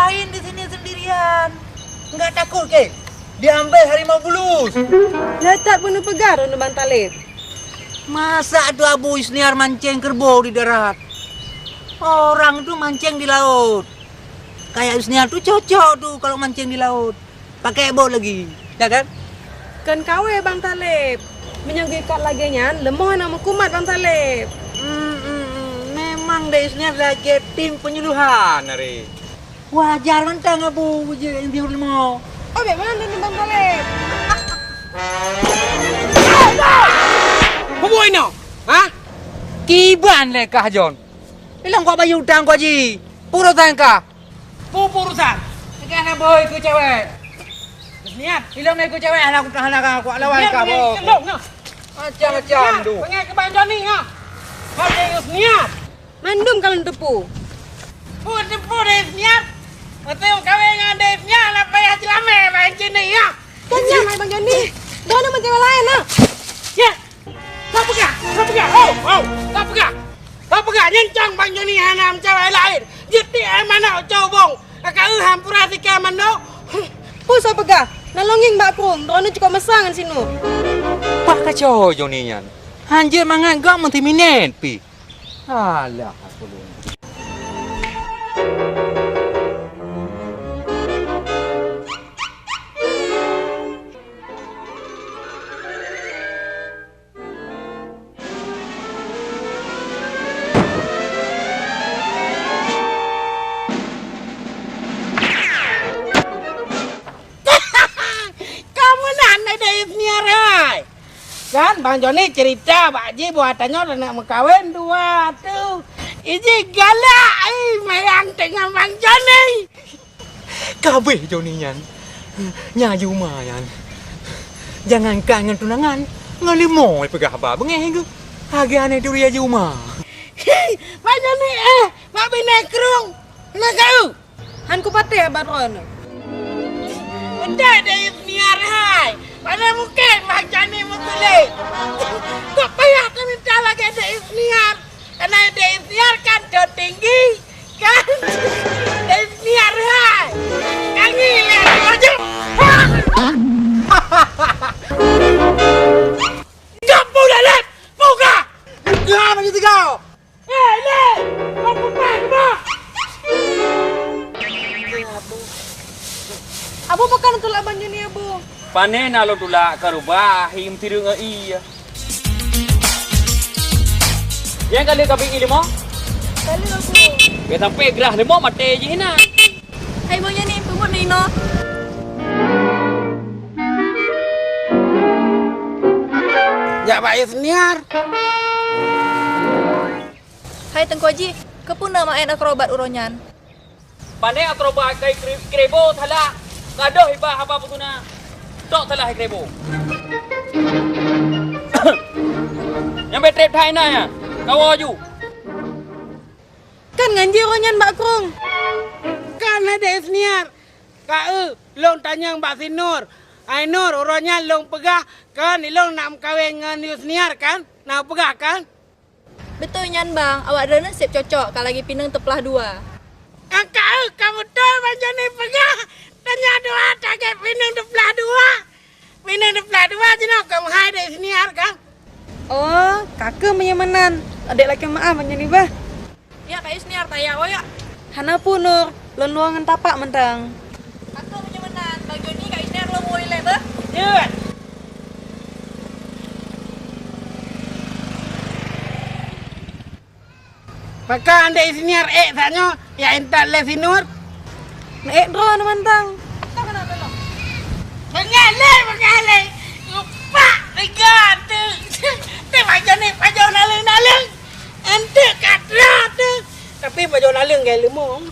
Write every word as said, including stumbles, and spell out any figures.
Main di sini sendirian. Enggak takut ke? Diambil harimau bulus. Lah that pun peugah droeneuh Bang Taleb. Masa tu Abu Isniar mancing kerbau di darat? Orang tu mancing di laut. Kayak Isniar tu cocok tu kalau mancing di laut. Pakai bot lagi, ya kan? Kon kawé Bang Taleb. Meunyoe geuikat lagèe nyan, leumoh hana meukumat Bang Taleb. Hmm, hmm, hmm. Memang Dek Isniar lagèe tim penyuluhan hari. Wajar mantong Abu jeuet interview leumoh. Oh, bèk meunan Bang Taleb. Peue buet inoe? Ha? Kiban lé kah Jon. Ilong kok bayeue utang kok ji. Peue urosan kah? Peue urosan? Teuka na boh ikeu cewek. Niat, ilong na ikeu cewek hana kutang hana kau lawan ka boh. Macam-macam tu. Pengen ke Bang Joni ha. Kau serius niat. Mandum kalon teupeu. Peue teupeu deh niat. Beutôi kawin ngon deh niat nak payah celamé Bang Joni ya. Kan ya Bang Joni. Dah nama cewek lain lah. Ya. Ka peugah, ka peugah, ho, ho, ka peugah. Ka peugah, nyan cang Bang Joni hana meucawai laén. Jeuet tiek manok cobong, ka eu hampura sika manok. Peue soe peugah? Na longing bak krueng, droeneuh cukop meusa ngon sinoe. Bah kaco Joni nyan. Hanjeuet mangat gak meuti minét pih. Alah, aku lôn. Kamu nan ada Isniar hai. Kan Bang Joni cerita bak ji buat tanyoe nak meukawen dua tu. Iji galak ai mayang tengah Bang Joni. Kabeh Joni nyan. Nya Juma nyan. Jangankan ngon tunangan, ngon leumo peugah haba beungéh geuh. Hagi aneuëk duri Juma. Mak Joni eh, mak binai kerung. Nak kau? Han kupatéh haba droeneuh. Udah deh Isniar hai. Pada mungkin mak Joni meukulé. Kok payah kami tak lagi deh Isniar. Karena deh Isniar kan tinggi. Kan? Deh Isniar hai. Kami lihat aja. Jump udah lihat. Buka. Buka bagi tiga. Eh, le. Kau kupas, Bang. Abu bukan tulak banjir ni, Abu. Pane na lôn tulak ka rubah, him tireng ngon ie. Nyang kali ka bingih leumo? Kali aku. Biar sampai gerah leumo mati jih na. Hai boh nyan ni, peubuet ni inoe. Jak bak Isniar. Hai Teungku Haji, keupeue na maén akrobat uroe nyan? Pane akrobat kai kre-, krebo salah. Gadoh iba haba peuguna. Tok salah krebo. Nyang betrep thai na ya. Kawo ju. Kan ngan jih roh nyan bak krueng. Kan ada Isniar. Ka eu, lôn tanyong bak si Nur. Ai Nur, uroe nyan lôn peugah kan ilong nak meukawen ngon Yusniar kan? Na peugah kan? Beutôi nyan bang, awak droeneuh seb cocok ka lagi pineung teuplah dua. Angka eu ka beutôi bang Joni peugah, tanyoe dua ka gét pineung teuplah dua. Pineung teuplah dua jinoe ka meuhai dek Isniar kan? Oh, ka keuh meunyoe meunan. Adek lakée meu'ah bang Joni bah. Ya, Kak Isniar, taya woe ya. Hana peue Nur, lôn luwa ngon tapak mantong. Ka keuh meunyoe meunan, bang Joni, Kak Isniar lôn woe ilée beuh. Jeuet. Pakon andék Isniar ék saat nyoe, ya intat lé si Nur. Ék droe na mantong. Beungéh lé, beungéh lé. Upak tiga tu. Teuh bang Joni pajoh naleueng-naleueng. Anteuk ka droe tu. Tapi pajoh naleueng gai leumong.